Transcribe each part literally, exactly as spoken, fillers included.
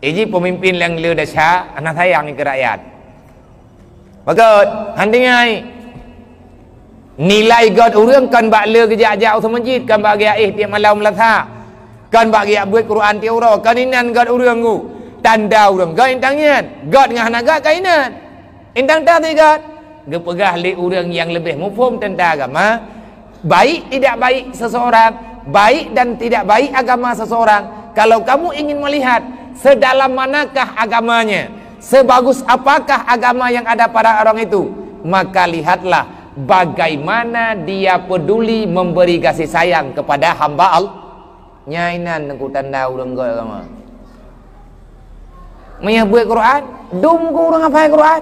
Iji peumimpin nyang le desya, hana sayang keu rakyat. Beugöt, han tinggai. Nilai göt ureuëng kon bak le geujak-jak u masjid, kon bak geujak éh tiep malam Selasa, kon bak geujak beuet Quran tiep uroe, kon inan göt ureuëng ngu. Tanda ureuëng göt intan nyan, göt ngon hana göt kon inan. Intan teuh sigöt, geupeugah lé ureuëng nyang leubeh muphom teuntang agama, baik tidak baik seseorang, baik dan tidak baik agama seseorang. Kalau kamu ingin melihat sedalam manakah agamanya, sebagus apakah agama yang ada pada orang itu, maka lihatlah bagaimana dia peduli memberi kasih sayang kepada hamba Allah. Nyan inan teungku tanda ureuëng göt agama. Meunyoe beuet Quran, dum keu ureuëng hafai Quran.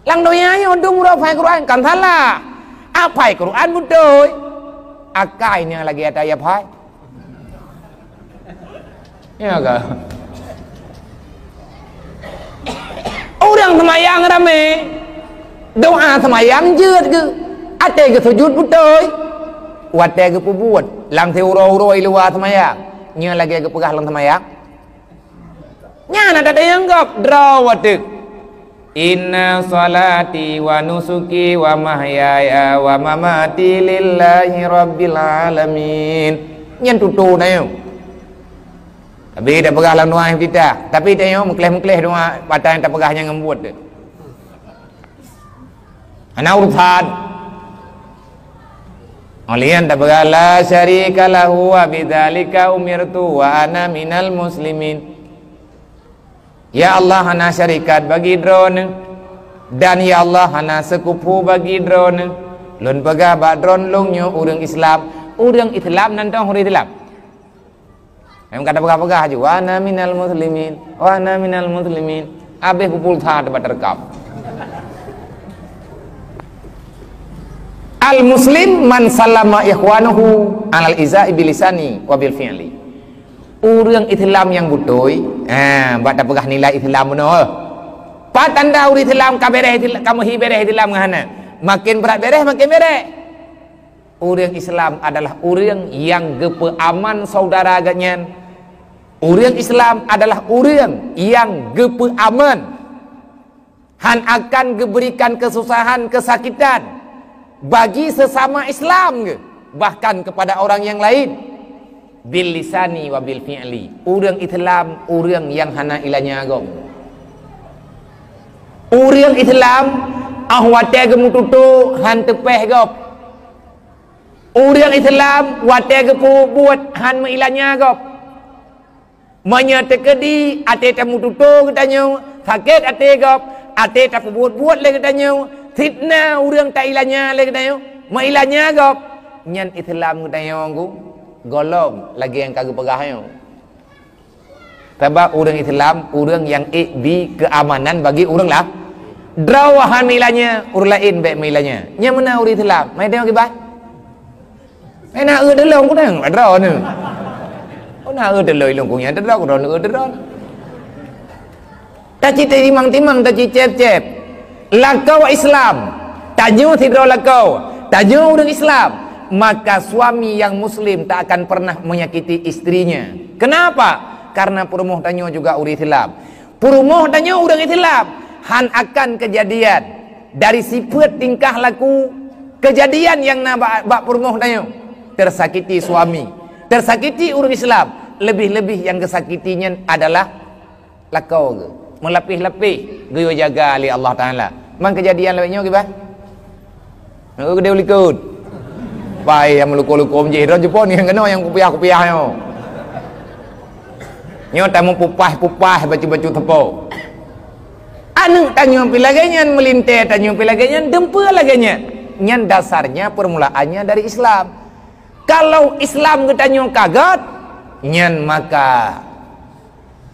Lam donya nyoe dum ureuëng hafai Quran kon salah. Hafai Quran beutôi. Akai nyang lagée ata hafai. Ya ka? Ureuëng seumayang ramé, doa seumayang jeuet geuh, até geusujut beutôi, watée geupeubuet lam siuroe-uroe luwa seumayang, nyoe lagée geupeugah lam seumayang. Nyan ada nyang gob droe watée. Inna salati wa nusuki wa mahyaya wa mamati lillahi rabbil alamin. Nyan tutoe na nyoe. Tapi tapeugah lam doa iftitah. Tapi tanyoe meukleh-meukleh doa, patah nyang tapeugah nyan ngon buet tu. Hana urusan. Oleh nyan tapeugah, "La syarika lahu wa bidzalika umirtu wa ana minal muslimin." Ya Allah, hana syarikat bagi Droeneuh, dan ya Allah, hana seukupu bagi Droeneuh. Lôn peugah bak Droeneuh lôn nyoe ureuëng Islam. Ureuëng Islam nan tong ureuëng Islam. Nyang ka tapeugah-peugah aju, "Wa ana minal muslimin, wa ana minal muslimin." Habéh pupul that bak teureukamp. Al-muslim man salama ikhwanuhu alal izai bilisani wa bil fi'li. Ureuëng Islam nyang beutôi, ha, bak tapeugah nilai Islam bunoe. Pat tanda ureuëng Islam ka béreh Isla-, ka meuhi béreh Islam ngon hana. Makin brat béreh, makin béreh. Ureuëng Islam adalah ureuëng nyang geupeuaman saudara geuhnyan. Ureuëng Islam adalah ureuëng nyang geupeuaman. Han akan geuberikan kesusahan, kesakitan bagi sesama Islam geuh, bahkan kepada orang yang lain. Bil lisani wa bil fi'li. Ureuëng Islam, ureuëng nyang hana ilanya gob. Ureuëng Islam, ah watée geumeututoe han teupeh gob. Ureuëng Islam watée geupeubuet han meuilanya gob. Meunyoe teukeudi até tameututoe geutanyoe, sakét até gob, até tapeubuet-buet lé geutanyoe, fitnah ureuëng tailanya lé geutanyoe, meuilanya gob, nyan Islam geutanyoe gu-, gohlom lagée nyang ka geupeugah nyoe. Sabab ureuëng Islam, ureuëng nyang ék bi keuamanan bagi ureuëng lah. Droe han meuilanya, ureuëng laén bék meuilanya. Nyan meunan ureuëng Islam. Mai teuh kiban. Hana eu teulông ku nang droe nyoe. Oh, na eu teulông ilông ku nyan droe, ku droe nyoe eu teulông. Tacit timang-timang, tacit cép-cép. Lakoe Islam, tanyoe sidroe lakoe, tanyoe ureuëng Islam, maka suami yang muslim tak akan pernah menyakiti istrinya. Kenapa? Karena peurumoh tanyoe juga ureuëng Islam. Peurumoh tanyoe ureuëng Islam, han akan keujadian dari sifeuet tingkah laku keujadian nyang na bak, bak peurumoh tanyoe, teusakiti suami, teusakiti ureuëng Islam, leubeh-leubeh nyang geusakiti nyan adalah lakoe geuh, meulapéh-lapéh geuyue jaga lé Allah Taala. Man keujadian lagée nyoe kiban? Nyoe geude u likot. Pai nyang meuluko-luko meujih, droe jipon nyang keunoe nyang kupiah-kupiah nyoe. Nyoe tameupupaih-pupaih bacut-bacut teupô. Aneuëk tanyoe pih lagée nyan, meulintée tanyoe pih lagée nyan, dumpeue lagée nyan. Nyan dasarnya, permulaannya dari Islam. Kalau Islam geutanyoe ka göt, nyan maka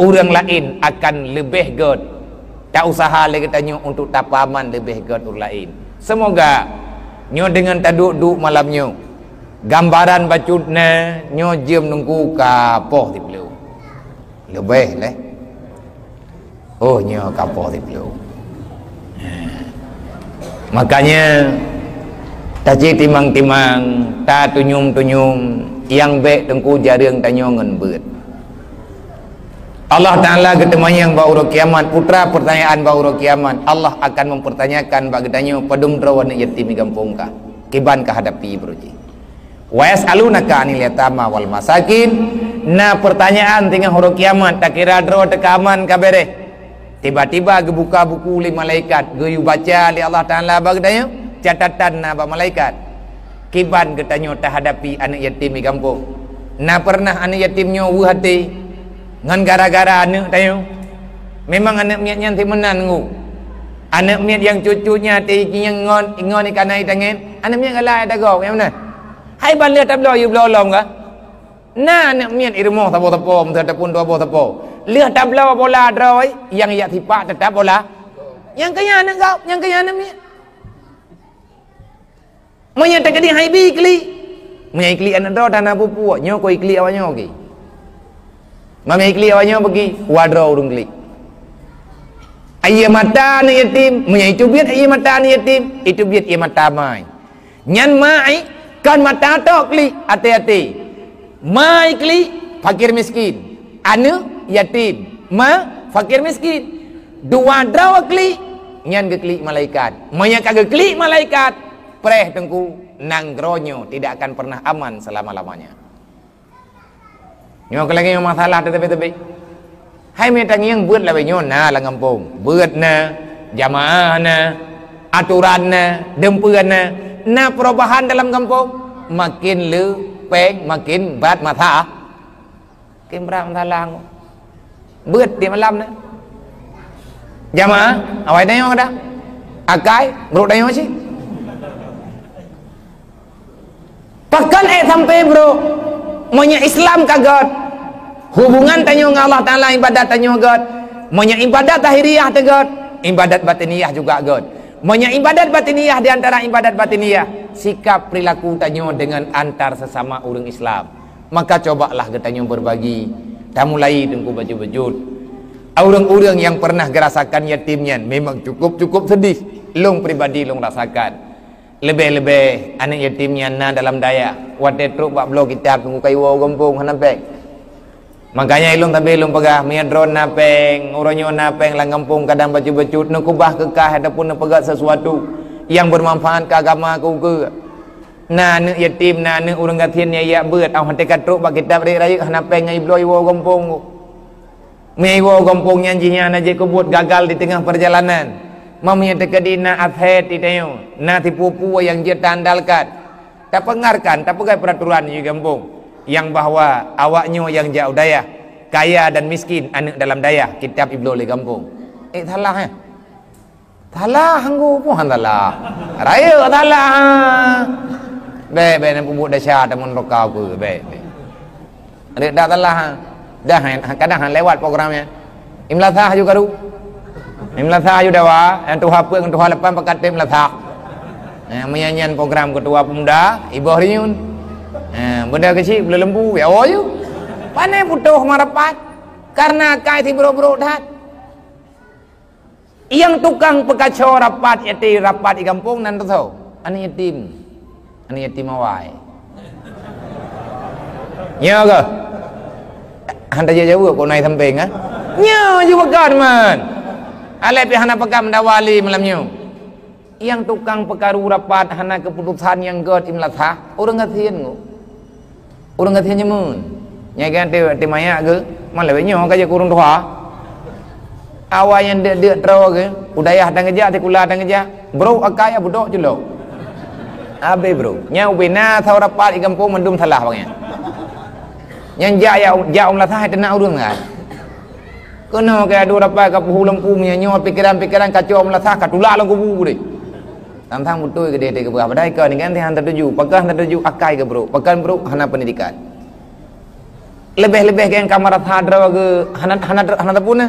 ureuëng laén akan leubeh göt. Ta-useuha lé geutanyoe untuk tapeuaman leubeh göt ureuëng laén. Seumoga nyoe deungon taduek-duek malam nyoe, gambaran bacut na nyoe jeuem nungku ka poh siplôh. Leubeh lé. Oh, nyoe ka poh siplôh. Makanya, tacit timang-timang, tatunyum-tunyum, nyang bék teungku jareueng tanyoe ngon beuet. Allah Taala geuteumanyong bak uroe kiamat, putra peurtanyaan bak uroe kiamat. Allah akan mempertanyakan bak geutanyoe, padum droe aneuk yatim di gampông kah? Kiban kah hadapi, bro ji? Wa yas'alunaka 'anil yatama wal masakin. Na peurtanyaan teungoh uroe kiamat, takira droe teuka aman ka bereh. Tiba-tiba geubuka buku lé malaikat, geuyue baca lé Allah Taala bak geutanyoe, catatan na bak malaikat. Kiban geutanyoe tahadapi aneuk yatim di gampông? Na peureunah aneuk yatim nyoe weueh até ngon gara-gara aneuk tanyoe? Memang aneuk miet nyan simeunan ngu. Aneuk miet nyang cut-cut nyan até nyang ngon, ngon ikan ai tangen, aneuk miet galak ai tagoe, nyang meunan. Hai ban lheueh tabloe yue bloe lom kah? Na aneuk miet i rumoh saboh sapo, meusapeue ataupun dua boh sapo. Lheueh tabloe bola droe, nyang jak sipak teutap bola. Nyang keu nyan aneuk gob, nyang keu nyan aneuk miet. Meunyoe teukeudi hai bi klik. Meunyoe iklik aneuk droe, hana peue-peue, nyoe keu iklik awak nyoe, oke. Meunyoe iklik awak nyoe, bagi wa droe ureueng klik. Aie mata aneuk yatim, meunyoe iteubiet aie mata aneuk yatim, iteubiet aie mata mai. Nyan mai, kon mata tok klik, até-até. Mai klik, fakir miskin. Aneuk yatim, ma, fakir miskin. Dua droe klik, nyan geuklik malaikat. Meunyoe ka geuklik malaikat, preh teungku, nanggroe nyoe tidak akan pernah aman selama-lamanya. Nyoe keu lagèe nyoe masalah teuteubiet-teubiet. Hai mita ngieng beuet lawét nyoe na lam gampông. Beuet na, jamaah na, aturan na, deumpeuen na. Na perubahan dalam gampông, makin le péng, makin brat masa. Makin brat masalah. Beuet di malam na. Jamaah, awai tanyoe kadang. Akai, brok tanyoe cit. Pakon ék sampai, bro? Meunyoe Islam ka gèt, hubungan tanyoe ngon Allah Taala, ibadat tanyoe gèt. Meunyoe ibadat zahiriah teuh gèt, ibadat batiniah juga gèt. Meunyoe ibadat batiniah di antara ibadat batiniah, sikap perilaku tanyoe dengan antar sesama ureueng Islam, maka cobalah geutanyoe berbagi. Tamulai teungku bacut-bacut. Ureueng-ureueng nyang pernah geurasakan yatim nyan memang cukup-cukup sedih. Lôn pribadi lôn rasakan. Leubeh-leubeh aneuk yatim nyang na dalam dayah, watèe trok bak bloe kitab teungku ka iwoe u gampông hana péng. Makanya ilôn sabe lôn peugah, meunyoe droeneuh na péng, uroe nyoe na péng lam gampông kadang bacut-bacut, neukeubah keu kah ataupun neupeugah sesuatu nyang bermanfaat keu agama keu ukeue. Na aneuk yatim, na aneuk ureueng gasien nyang jak beuet, 'oh watèe ka trok bak kitab rayeuk-rayeuk hana péng ngon ibloe iwoe u gampông. Meunyoe iwoe u gampông nyan jih nyan hana jeuet keu buet gagal di teungoh peurjalanan. Meunyoe teukeudi na aset di tanyoe, na sipeue-peue nyang jeuet taandalkan, tapeunggarkan, tapeugöt peuraturan di gampông nyang bahwa awak nyoe nyang jak u dayah, kaya dan miskin, aneuk dalam dayah, kitab ibloe lé gampông. Eh, salah, eh? Salah, anggô pun han salah. Rayeuk salah, ha. Bèk, bèk, na peubuet desya teuma rukau keu, bèk, bèk. Rayeuk dak salah, ha. Dah, ha, kadang han lewat program nyan. Imlasah aju karu. Imlasah aju dawa, nyang tuha peuet ngon tuha lapan pakat tem imlasah. Ha, meunyan nyan program ketua pemuda, iboh rinyun. Ha, beda keuchik, bela lembu, ya, oh, aju. Pane putôh marapat. Karena kai sibrok-brok that. Nyang tukang peukaco rapat yatim, rapat di gampông nan teusoe. Aneuk yatim. Aneuk yatim awai. Nyoe keuh. Han tajak jaweueb kok nai sampéng, ah? Nyoe ju peugah man. Alet pih hana peugah meudawa lé malam nyoe. Nyang tukang peukaru rapat hana keuputosan nyang gèt imlasah, ureueng gasien ngon. Ureueng gasien nyoe meunan. Nyan kan ti, ti manyak geuh, man lawét nyoe ka jeuet keu ureueng tuha. Awai nyang deuk-deuk troe geuh, u dayah tan geujak, sikula tan geujak. Bro, akai ya budok culok. Abéh, bro. Nyan ubé na saureueng pat di gampông mandum salah bangai. Nyan jak, jak, jak u meulasah teunak ureueng kan. Keunoe keu adu rapat ka peuhu lampu meunyoe nyoe pikeran-pikeran kacok meulasah ka tulak lam kubu deh. Tang-tang beutôi keudeh teukeubah. Padahai ka ni kan han tatuju. Pakon han tatuju akai keu brok. Pakon brok hana pendidikan. Leubeh-leubeh keu nyang ka marasa droe geuh hana, hana, hana tapuna.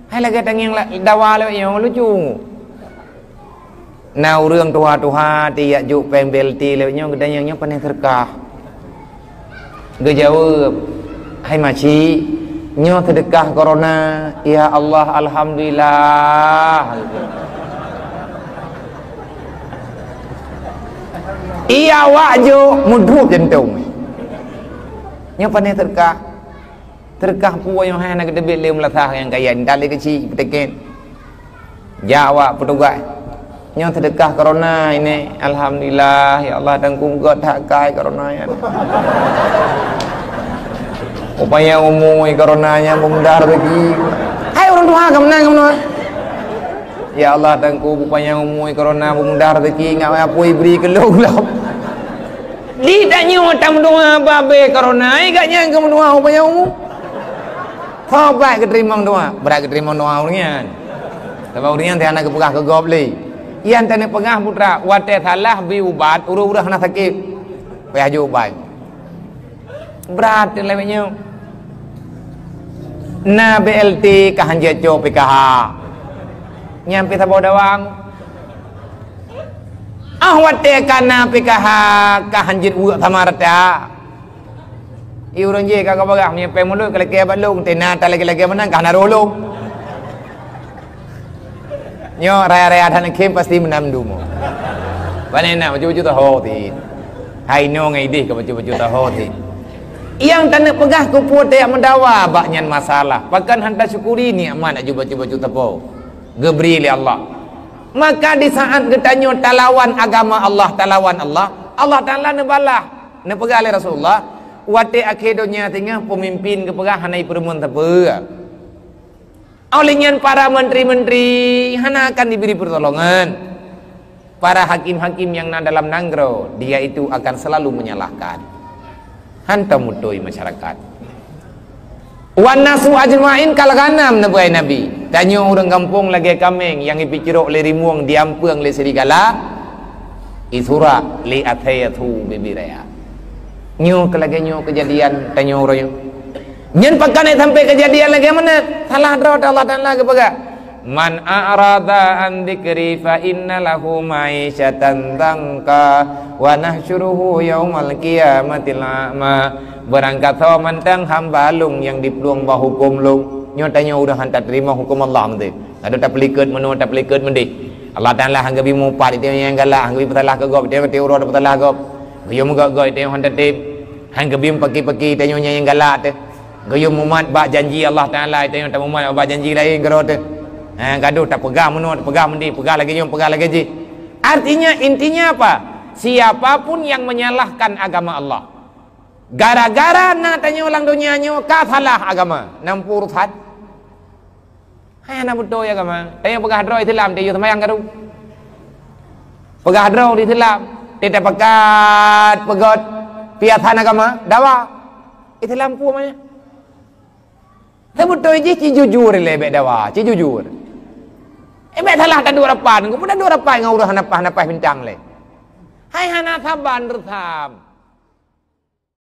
Hai lagèe tangieng la-, dawa lé nyang lucu. Na ureueng tuha-tuha ti jak jok péng B L T lé nyoe geutanyong nyoe pané seudeukah. Geujaweueb, "Hai maci, nyoe seudeukah korona, ya Allah, alhamdulillah." Iya awak jok meudrop jantong. Nyoe pané seudeukah. Seudeukah peue nyoe hai hana geuteubiet lé meulasah nyang kaya, ndak lé keuchik peuteken. Jak awak petugas. Nyoe seudeukah corona ini, alhamdulillah, ya Allah, Teungku, gét that kai corona nyan. Upaya umui corona nyan, beumudah rezeki. Hai ureueng tuha, ka meunan, ka meunan. Ya Allah, Teungku, upaya umui corona, beumudah rezeki, ngat apui bri keu lôn lom. Di tanyoe tameudoa babé corona, ai gét nyan keu meudoa upaya umui. Tobat geuteurimong doa, brat geuteurimong doa ureueng nyan. Sabab ureueng nyan hana geupeugah keu gob lé. Nyang taneuk peugah putra, watée salah bri ubat, ureueng-ureueng hana sakét. Payah jok ubat. Brat lagée nyoe. Na B L T ka hanjeuet cok P K H. Nyan pih saboh dawang. Ah watée ka na P K H ka hanjeuet weuek sama rata. I ureueng jih ka geupeugah, meunyoe péng mulod ka lakée bak lôn, teuh na that lagée-lagée meunan ka hana roh lôn. Nyoe raya-raya that neukhém pasti meunan dumo. Pane na bacut-bacut taho tin. Hai nyoe ngon idéh ka bacut-bacut taho tin. Nyang taneuk peugah keupeue tajak meudawa bak nyan masalah. Pakon hana tasyukuri nikmat aju bacut-bacut tapo geubri lé Allah. Maka di saat geutanyoe talawan agama Allah, talawan Allah, Allah Taala neubalah. Neupeugah lé Rasulullah, watée akhé donya singoh peumimpin geupeugah hana jipeurumeuen sapeue. Óh lheueh nyan para menteri-menteri hana akan dibri peutulongan. Para hakim-hakim nyang na dalam nanggroe, dia itu akan selalu menyalahkan. Hantom beutôi masyarakat. "Wan nasu ajma'in kal ghanam," neupeugah Nabi. Tanyoe ureueng gampông lagée kaméng nyang jipeucrok lé rimueng, diampeueng lé serigala, jisurak lé asée su bibiraya. Nyoe keu lagée nyoe keujadian tanyoe uroe nyoe. Nyan pakon sampai keujadian lagée meunan? Salah droe Allah Taala geupeugah, "Man a'rada an dzikri fa inna lahu ma'isyatan dzanka wa nahsyuruhu yaumal qiyamati a'ma." Beurangkasoe mantong hamba Lôn nyang jiplueng bak huköm Lôn. Nyoe tanyoe ureueng han tateurimong huköm Allah meuteuk. Adoe tapeulikot meunoe, tapeulikot meudeh. Allah Taala han geubri mupat, tanyoe nyang galak, han geubri peusalah keu gob, tanyoe uroe tapeusalah gob. Geuyue meugét-gét, tanyoe han tatem. Han geubri meupaki-paki, tanyoe nyang galak teuh. Geuyue mumat bak janji Allah Taala, tanyoe tamumat bak janji laén keudroe teuh. Ha, gadoh tapeugah meunoe, tapeugah meudeh, peugah lagée nyoe, peugah lagée jih. Artinya, intinya apa? Siapa pun yang menyalahkan agama Allah, gara-gara na tanyoe lam donya nyoe ka salah agama, na peue urusan? Hai hana beutôi agama. Tanyoe peugah droe Islam, tanyoe seumayang gadoh. Peugah droe Islam, teuh tapakat peugét piasan agama, dawa. Islam peue namanya? Seubeutôi jih ci jujur lé bék dawa, ci jujur. Eh, bék salah taduek rapat, peue taduek rapat ngon ureueng hana paih, hana paih bintang lé. Hai hana saban reusam.